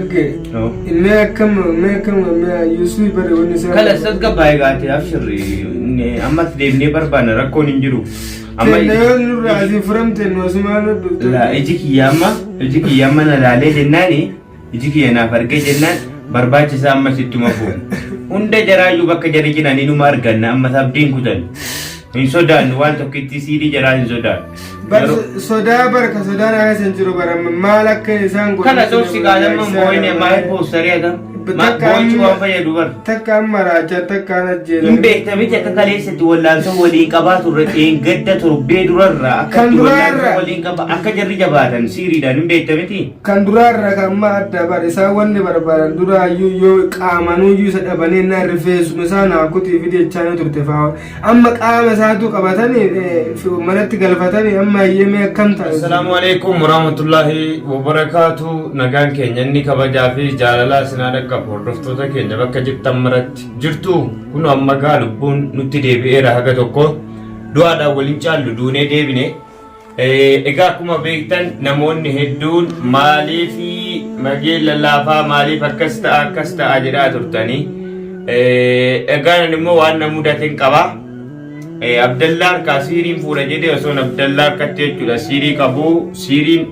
Okay. Mee akkam mee akkam mee Yuusuf bare wanni isaa. Kala tasgabbaa'ee gaate abshirri ammas deemnee barbaanna rakkoon hin jiru. Amma Kenna yoo nurraa asii furamte nu asumaan dhufte. La iji kiyya amma iji kiyya amma na laalee jennaani iji kiyya naaf argee jennaan barbaachisaa ammas ittuma fuun. Hunda jaraayyuu bakka jarri jiran inuma arganna ammas abdiin kutan. Hin sodaannu waan tokkitti siidii jaraa hin sodaannu. Bar sodaa bara ka sodaan akka isin jiru bara maal akka isaan godhan. Kana sobsi qaadamma moo'ine maal poostarii adam. Boochi waan fayyadu bar. Takka amma raachaa takka an ajjeesan. Hin beekta miti akka kaleessatti wallaansoo waliin qabaa turre dheengadda torbee durarraa akka Kan itti duraarra. wallaansoo waliin qaba akka jarri jabaatan siiriidhaan hin beekta miti. Kan duraarra kan amma adda bar isaan wanni barbaadan duraayyuu yoo qaamanuyyuu isa dhabanii innaan rifeensuma isaa naa kutii fi jechaa ni turte fa'aa. Amma qaama isaatu qabatanii manatti galfatanii amma hayyamee akkam ta'a. Assalaamu alaikum warahmatullahi wabarakaatu. Nagaan keenya inni kabajaa fi jaalalaa isin haa dhaqqabu. Hordoftoota keenya bakka jirtan maratti jirtu kun amma gaa lubbuun nutti deebi'eera haga tokko. Du'aadhaan waliin caallu duunee deebine. Egaa akkuma beektan namoonni hedduun maaliif mageen lallaafaa maaliif akkas ta'a akkas ta'a jedhaa turtanii. Egaa ani immoo waan na mudateen qaba. Abdallaa harkaa siiriin fuudha jedhee osoon Abdallaa harkatti jechuudha siirii qabu siiriin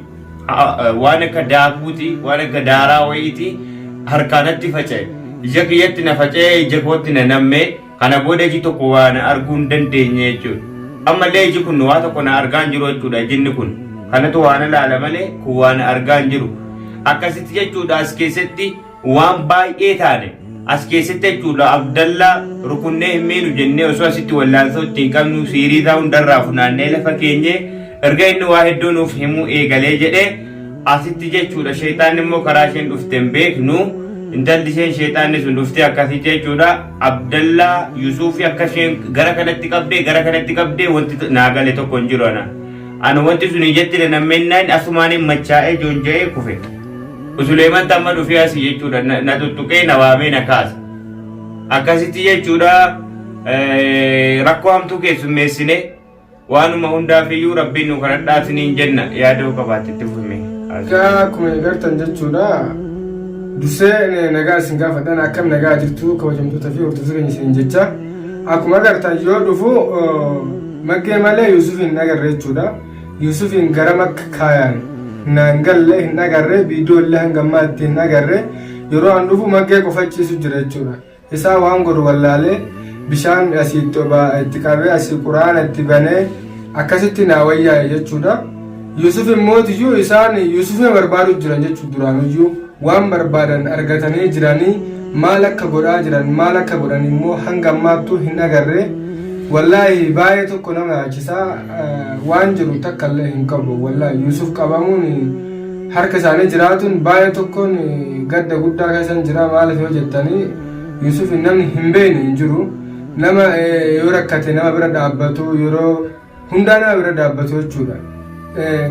waan akka daakuuti waan akka daaraa wayiiti harkaa natti faca'e. Ija kiyyatti na faca'e ija kootti na nammee. Kana booda iji tokko waa na arguu hin dandeenye jechuudha. Ammallee iji kun waa tokko na argaa hin jiru jechuudha ijinni kun. Kanatu waa na laala malee kun waa na argaa hin jiru. Akkasitti jechuudha as keessatti waan baay'ee taane as keessatti jechuudha Abdallaa rukunnee hin miinu jennee osoo asitti wallaansoo ittiin qabnu siirii isaa hundarraa funaannee lafa keenyee erga inni waa hedduu nuuf himuu eegalee jedhee Asitti jechuudha sheexaanni immoo karaa isheen dhufte hin beeknu. Intalli isheen sheexaanni sun dhuftee akkasitti jechuudha Abdallaa Yusuufi akka isheen gara kanatti qabdee gara kanatti qabdee wanti naa gale tokko hin jiru ana. Ana wanti sun ijatti na nammennaan asumaan hin machaa'ee joonja'ee kufe. Usuleeman tamma dhufee asii jechuudha na tuttuqee na waamee na kaase. Akkasitti jechuudha rakkoo hamtuu keessummeessine. Waanuma hundaafiyyuu Rabbiin nu kadhadhaa isiniin jenna yaada yoo qabaatte itti fufi. Egaa akkuma agartan jechuudha. Dursee nagaa isin gaafadhan akkam nagaa jirtu kabajamtoota fi hordoftoota keenya isiniin jecha. Akkuma agartan yoo dhufu maggee malee Yuusuf hin agarre jechuudha. Yuusufiin garam akka kaayan naan galle hin agarre viidiyoo illee hanga ammaatti hin agarre yeroo an dhufu maggee qofa ciisu jira jechuudha. Isaa waan godhu wallaalee bishaan asii itti obaa itti qabee asii quraana itti banee akkasitti naa wayyaa'e jechuudha. Yusuf immootiyyuu isaan Yusufima barbaadu jiran jechuudha duraanuyyuu waan barbaadan argatanii jiranii maal akka godhaa jiran maal akka godhan immoo hanga ammaattuu hin agarre. Wallaahi baay'ee tokko nama yaachisaa waan jiru takka illee hin qabu wallaahi Yusuf qabamuun harka isaanii jiraatuun baay'ee tokkoon gadda guddaa keessan jira maaliif yoo jettanii Yusuf namni hin beekne hin jiru nama yoo rakkate nama bira dhaabbatu yeroo hundaa nama bira dhaabbatu jechuudha.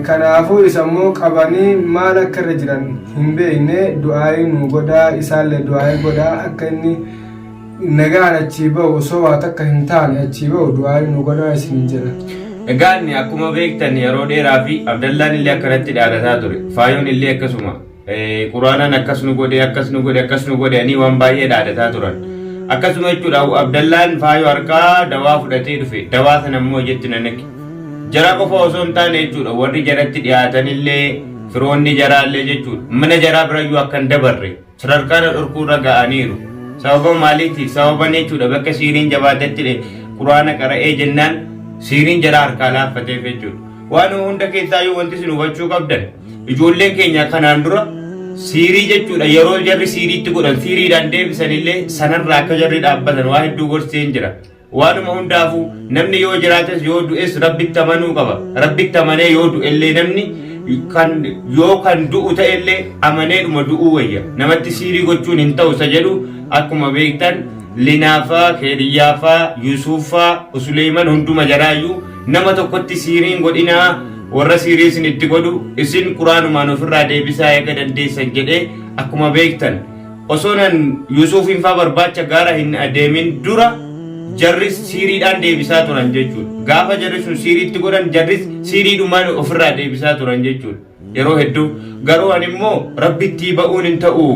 Kanaafuu isa immoo qabanii maal akka irra jiran hin beekne du'aayii nu godhaa isaallee du'aayii godhaa akka inni nagaan achii ba'u osoo waa takka hin taane achii ba'u du'aa'ii nu godhaa isiniin jedha. Egaa inni akkuma beektan yeroo dheeraa fi Abdallaan illee akkanatti dhaadataa ture. Faayoon illee akkasuma. Quraanaan akkas nu godhe akkas nu godhe akkas nu godhe ani waan baay'ee dhaadataa turan. Akkasuma jechuudha Abdallaan faayoo harkaa dawaa fudhatee dhufe. Dawaa sana immoo ijatti na naqe. Jara qofa osoo hin taane jechuudha warri jaratti dhiyaatan illee firoonni jaraa illee jechuudha. Mana jaraa birayyuu akka hin dabarre. Sadarkaa na dhorkuu irra ga'aniiru. Sababa maaliitiif? Sababan jechuudha bakka siiriin jabaatetti quraana qara'ee jennaan siiriin jara harkaa laaffateef jechuudha. Waan hunda keessaayyuu wanti isin hubachuu qabdan ijoolleen keenya kanaan dura siirii jechuudha yeroo jarri siiriitti godhan siiriidhaan deebisan illee sanarraa akka jarri dhaabbatan waa hedduu gorseen jira. Waanuma hundaafuu namni yoo jiraates yoo du'es Rabbitti amanuu qaba. Rabbitti amanee yoo du'ellee namni kan yoo kan du'u ta'ellee amaneedhuma du'uu wayya. Namatti siirii gochuun hin ta'u isa jedhu akkuma beektan Linaafaa, Keeriyyaafaa, Yusuuffaa, Usuleeyman hunduma jaraayyuu nama tokkotti siiriin godhinaa warra siirii isin itti godhu isin quraanumaan ofirraa deebisaa eega dandeessan jedhee akkuma beektan Osoo nan Yusuufiin faa barbaacha gaara hin adeemin dura Jarris siiriidhaan deebisaa turan jechuudha. Gaafa jarri sun siiriitti godhan jarris siiriidhumaan ofirraa deebisaa turan jechuudha. Yeroo hedduu garuu ani immoo rabbittii ba'uun hin ta'u.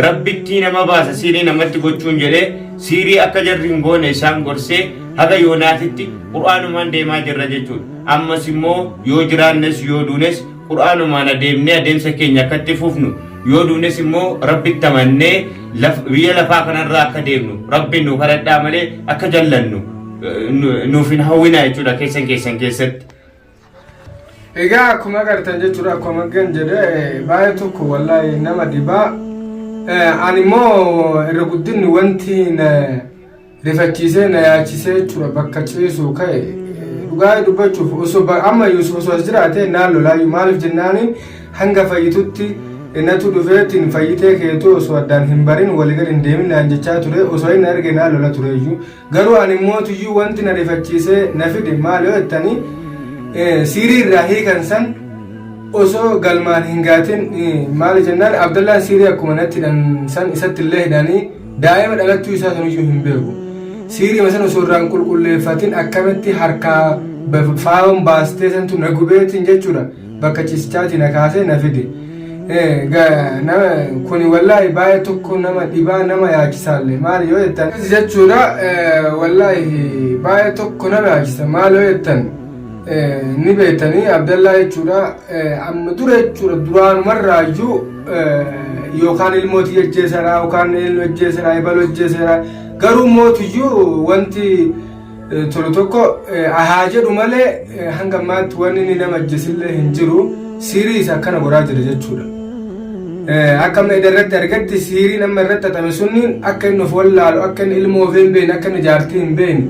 Rabbittii nama baasa siirii namatti gochuun jedhee siirii akka jarri hin goone isaan gorsee haga yoonaatitti qur'aanumaan deemaa jirra jechuudha. Ammas immoo yoo jiraannes yoo duunes qur'aanumaan adeemnee adeemsa keenya akka itti fufnu yoo duunes immoo rabbitti amannee biyya lafaa kanarraa akka deemnu rabbiin nu kadhadhaa malee akka jallannu nuuf hin hawwinaa jechuudha keessan keessan keessatti. Egaa akkuma agartan jechuudha akkuma maggan jedhe baay'ee tokko wallaahi nama dhibaa. Ani immoo irra guddinni wanti na rifachiisee na yaachisee jechuudha bakka ciisu ka'e dhugaa dubbachuuf osoo amma Yuusuf osoo as jiraate naan lolaayyuu maaliif jennaaniin hanga fayyitutti natu dhufeetiin fayyitee keetuu osoo addaan hin barin walii gad hin deemin naan jechaa ture osoo inni arge naan lola tureyyuu Garuu ani mootuyyuu wanti na rifachiisee na fide maal yoo jettanii siirii irraa hiikan san osoo galmaan hin gaatin maali jennaan Abdallaan siirii akkuma natti hidhan san isatti illee hidhanii daa'ima dhalachuu isaa saniyyuu hin beeku. Siiriima san osoo irraan qulqulleeffatin akkamitti harkaa faayoon baastee santu na gubeetiin jechuudha bakka ciisichaatii na kaasee na fide. Kuni wallaahi baay'ee tokko nama dhibaa nama yaachisaalle maali yoo jettan jechuudha wallaahi baay'ee tokko nama yaachisa maali yoo jettan ni beektanii Abdallaa jechuudha amma dura jechuudha duraanumarraayyuu yookaan ilmooti ajjeeseera yookaan ilmi ajjeeseera ebalu ajjeeseera garuu mootiyyuu wanti tolu tokko haa jedhu malee hanga ammaatti wanni inni nama ajjeesillee hin jiru siirii isa akkana godhaa jira jechuudha. Akka amma ida irratti argatti siiriin amma irratti xaxame sunniin akka inni of wallaalu akka inni ilmoo ofii hin beekne akka inni jaartii hin beekne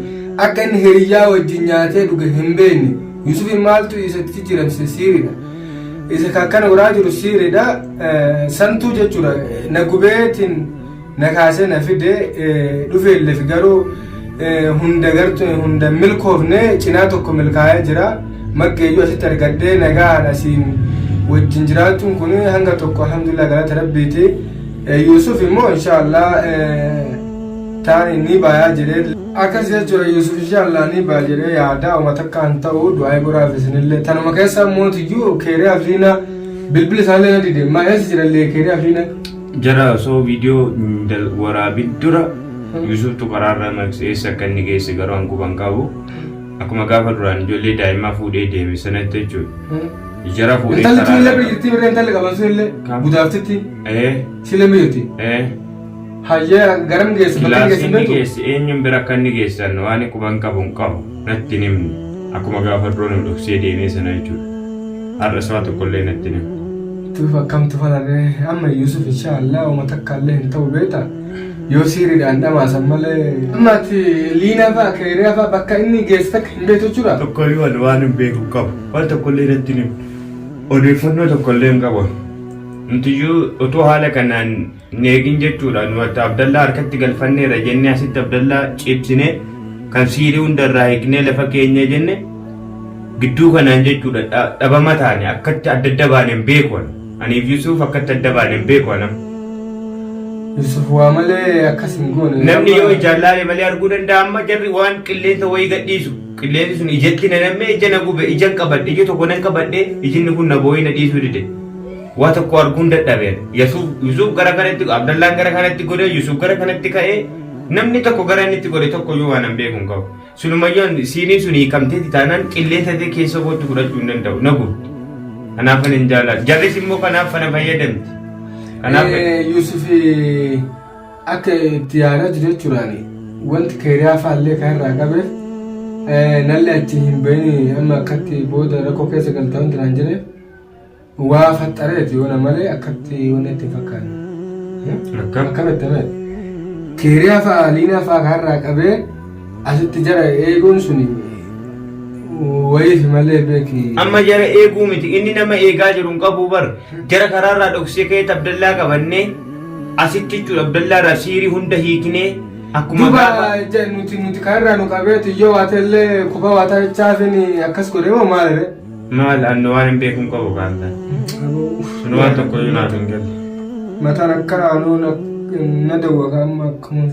akka inni hiriyyaa wajjin nyaatee dhuge hin beekne Yusufiin maaltu isatti jijjiiramsise siiriidha. Isa kan akkana godhaa jiru siiriidha. Santuu jechuudha na gubeetiin na kaasee na fide dhufeelleef garuu hunda gartu hunda milkoofne cinaa tokko milkaa'ee jira maggeeyyuu asitti argadhee nagaan asiin wajjin jiraachuun kun hanga tokko alhamdulillah galata rabbiiti Yuusuf immoo inshaallah taani ni bayaa jedhee akkas jechuudha Yuusuf inshaallah ni baya jedhee yaada uma takka hin ta'u du'aa godhaaf isinillee tanuma keessa mootiyyuu keeree afriina bilbila isaallee na dide maa eessa jirallee keeree afriina Jara osoo viidiyoo hin waraabin dura Yuusuftu karaarra maqsee eessa akka inni geesse garuu an quban qabu. Akkuma gaafa duraan ijoollee daa'imaa fuudhee deeme sanatti jechuudha. Jara fuudhee Intalli tun illee karaarra. bira jirti birra intalli qaban sun illee Kam? budaaftitti Ee si illee bira jirti. ee Hayyee garam geesse bakka inni kilaasii geesse inni beektu? geesse eenyuun bira akka inni geessan waan quban qabu hin qabu natti hin himne. Akkuma gaafa dura nu dhoksee deemee sana jechuudha. Har'a isaa tokkollee natti hin himne. Tuuf akkam tufanarree amma Yuusuf inshaallah uma takka illee hin ta'u beekta yoo siiriidhaan dhamaasan malee. Amma ati liinaa fa'a keeriyaa fa'a bakka inni geesse takka hin beektu jechuudha. Tokkoyyuu ani waan hin beeku hin qabu. Waan tokkollee natti hin himne. Odeeffannoo tokkollee hin qabu. Nutiyyuu utuu haala kanaan hin eegin jechuudha. Nu ati Abdallaa harkatti galfanneera jennee asitti Abdallaa cibsine kan siirii hunda irraa hiiknee lafa keenyee jenne gidduu kanaan jechuudha dhabama taane akkatti adda adda baane hin beeku ani. Aniif Yusuuf akkatti adda baane hin beeku anam. Yusuf waa malee akkas hin goone. Namni yoo ijaan laale malee arguu danda'a amma jarri waan qilleensa wayii gadhiisu qilleensi sun ijatti na nammee ija na gube ijan qabadhe ija tokko nan qabadhe ijinni kun na boo'ee na dhiisuu dide. Waa tokko arguun dadhabe. Yasuuf Yusuf gara kanatti Abdallaan gara kanatti godhe Yusuf gara kanatti ka'ee namni tokko gara inni itti godhe tokko iyyuu waan hin beeku hin qabu. Sunumayyuu siiniin sun hiikamteeti taanaan qilleensa ta'e keessa kootti fudhachuu hin danda'u na gubdi. Kanaaf hin jaalladhu. Jarris immoo kanaaf fana fayyadamti. Kanaaf Yusuf akka itti yaadaa jiru jechuudhaan wanti keeriyaa fa'aallee kan irraa qabeef nalli achi hin bahin amma akkatti booda rakkoo keessa galta wanti naan jedheef Waa faxxareeti yoona malee akkatti wanni itti hin fakkaanne. Akkam? Akkamitti amee? Keeriyaa fa'a liinaa fa'a kanarraa qabee asitti jara eeguun suni wayiif malee beeki. Amma jara eeguu miti inni nama eegaa jiru hin qabu bar jara karaarraa dhoksee ka'ee Abdallaa qabannee asitti jechuudha Abdallaa irraa siirii hunda hiiknee akkuma Duuba gaafa nuti kanarraa nu qabeeti yoo waa ta'ellee kophaa waa ta'echaafin akkas godhee moo maal ree? Maal annu waan hin beeku hin qabu kaanta. Sun waan tokko iyyuu naaf hin galle. Mataan akkana anuu na dawwa amma akkuma.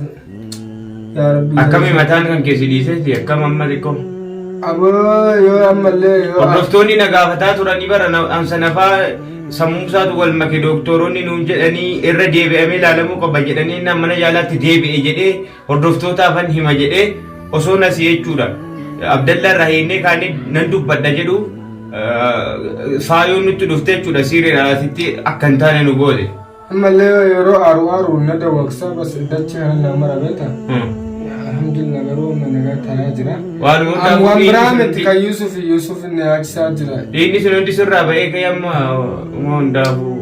Yaa Rabbi. Akkami mataan kan keessi dhiiseeti akkam amma xiqqoo. Aboo yoo ammallee yoo Hordoftoonni na gaafataa turanii bara sanafaa sammuu isaatu wal make doktoroonni nuun jedhanii irra deebi'amee ilaalamuu qaba jedhanii innaan mana yaalaatti deebi'e jedhee hordoftootaafan hima jedhee osoo nasi jechuudha. Abdallaa irraa hinnee kaanii nan dubbadha jedhu faayoon nutti dhufte jechuudha siiriidhaan asitti akka hin taane nu goote. Ammallee yeroo aaru aaru na dawwaqsa bas dacha kana na mara beekta. Alhamdulillah garuu amma nagaa taa'aa jira. Waan hundaa Waan biraa miti kan Yusuf Yusuf inni yaachisaa jira. Dhiigni sun hundi sirraa ba'ee ka'ee amma uma hundaafuu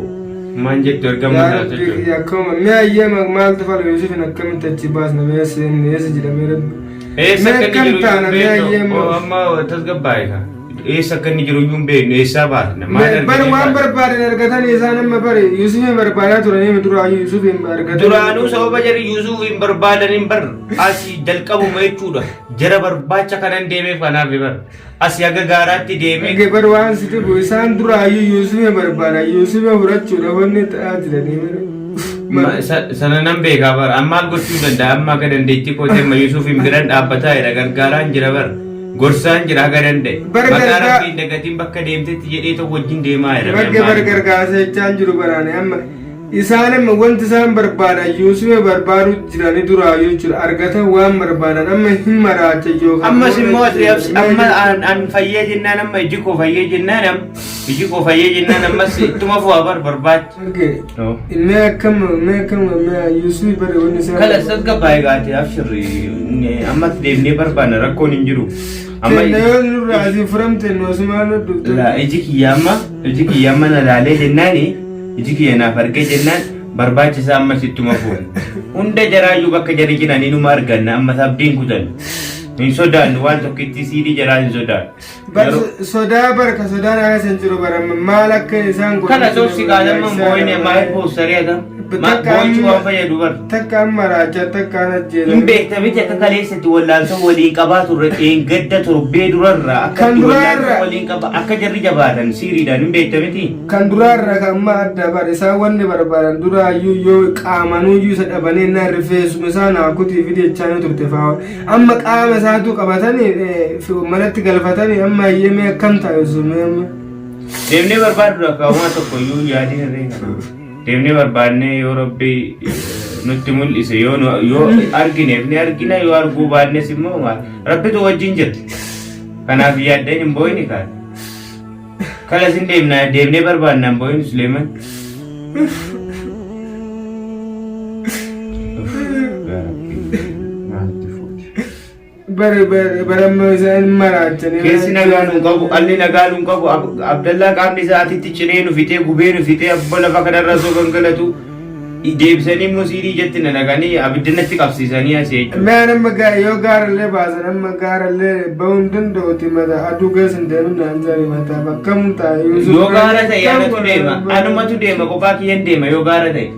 maan jettu ergama Yaa isaa Rabbi jechuudha. kiyya akkuma mi'a ayyee maaltu fala Yusufin akkamitti achi baasna mee seenne eessa jedhamee Rabbi. Eessa Mee akka inni akkam jiru taana iyyuu mi'a hin ayyee beeknu. Amma tasgabbaa'e ka. Eessa akka inni jiru iyyuu hin beeknu eessaa baasna. Maal Bar argannee waan baasna? barbaadan argatanii isaan amma bari Yusufin barbaadaa turanii duraayyuu Yusufin argatanii. Duraanuu sababa jarri Yuusuf hin barbaadan hin bar asii jalqabuma jechuudha. Jara barbaacha kanan deemeef kanaaf bar. Asii haga gaaraatti deemee Ege bar waan si dhibu isaan duraayyuu Yusufin barbaadan Yusufin fudhachuudha wanni ta'aa jiranii bara. Sana nan beekaa bara. Amma maal gochuu danda'a? Amma akka dandeettii kootii amma Yuusuf hin biran dhaabbataa jira. Gargaaraan jira bara. Gorsaan jira haga danda'e. Bara Maqaa Rabbiin dagatiin bakka deemtetti jedhee tokko wajjin deemaa jira. Bagge bar gargaarsa jechaan jiru baraane amma isaan amma wanti isaan barbaadan Yuusufa barbaadu jiranii duraayyuu jechuudha argatan waan barbaadan amma hin maraacha yookaan Ammas immoo ati amma an fayyee jennaan amma iji koo fayyee jennaan amma iji koo fayyee jennaan ammas ittuma fu'a bar barbaacha. Mee akkam mee akkam mee Yuusuf bare wanni isaa. Kala tasgabbaa'e gaate abshirri ammas deemnee barbaanna rakkoon hin jiru. Amma yoo nurraa asii furamte nu asumaan nu dhufte. La iji kiyya amma iji kiyya amma na laalee jennaani iji kiyya naaf argee jennaan barbaachisaa ammas ittuma fuun. Hunda jaraayyuu bakka jarri jiran inuma arganna ammas abdiin kutan. Hin sodaannu waan tokkitti siidii jaraa hin sodaannu. Bar sodaa barka sodaan akka isin jiru bara maal akka isaan godhan. Kana sobsi qaadamma moo'ine maal poostaree adam. Boo'ichi waan fayyadu bar. Takka amma raachaa takka an ajjeera. Hin beekta miti akka kaleessatti wallaansoo waliin qabaa turre dheengadda torbee durarraa akka Kan itti duraarra. wallaansoo waliin qaba akka jarri jabaatan siiriidhaan hin beekta miti. Kan duraarra kan amma adda bar isaan wanni barbaadan duraayyuu yoo qaamanuuyyuu isa dhabanii na rifeensuma isaa naa kutii fi jechaa ni turte fa'aa. Amma qaama isaatu qabatanii manatti galfatanii amma hayyamee akkam ta'a Yusuf mee amma. Deemnee barbaadudha kaawwaa tokko iyyuu yaadin irree kana. Deemnee barbaadnee yoo rabbi nutti mul'ise yoo yoo argineef ni argina yoo arguu baannes immoo maal rabbitu wajjin jira. Kanaaf yaaddeen hin boo'ini kaan. Kalas hin deemna deemnee barbaadna hin boo'in Suleeman. Bare bare bare amma isaan maraachanii. Keessi nagaa nuun qabu, alli nagaa nuun qabu, Abdallaa qaamni isaa atitti ciree nu fixee, gubee nu fixee, abba lafa kanarra osoo gangalatu deebisanii immoo siidii ijatti na naqanii abidda natti qabsiisanii asii jechuudha. Mee amma yoo gaarallee baasan amma gaarallee bahuu hin danda'uti mata aduu keessa hin deemin naan jedhani mata bakkam ta'a. Yoo gaara ta'e anatu deema, anumatu deema, kophaa kiyyan deema yoo gaara ta'e.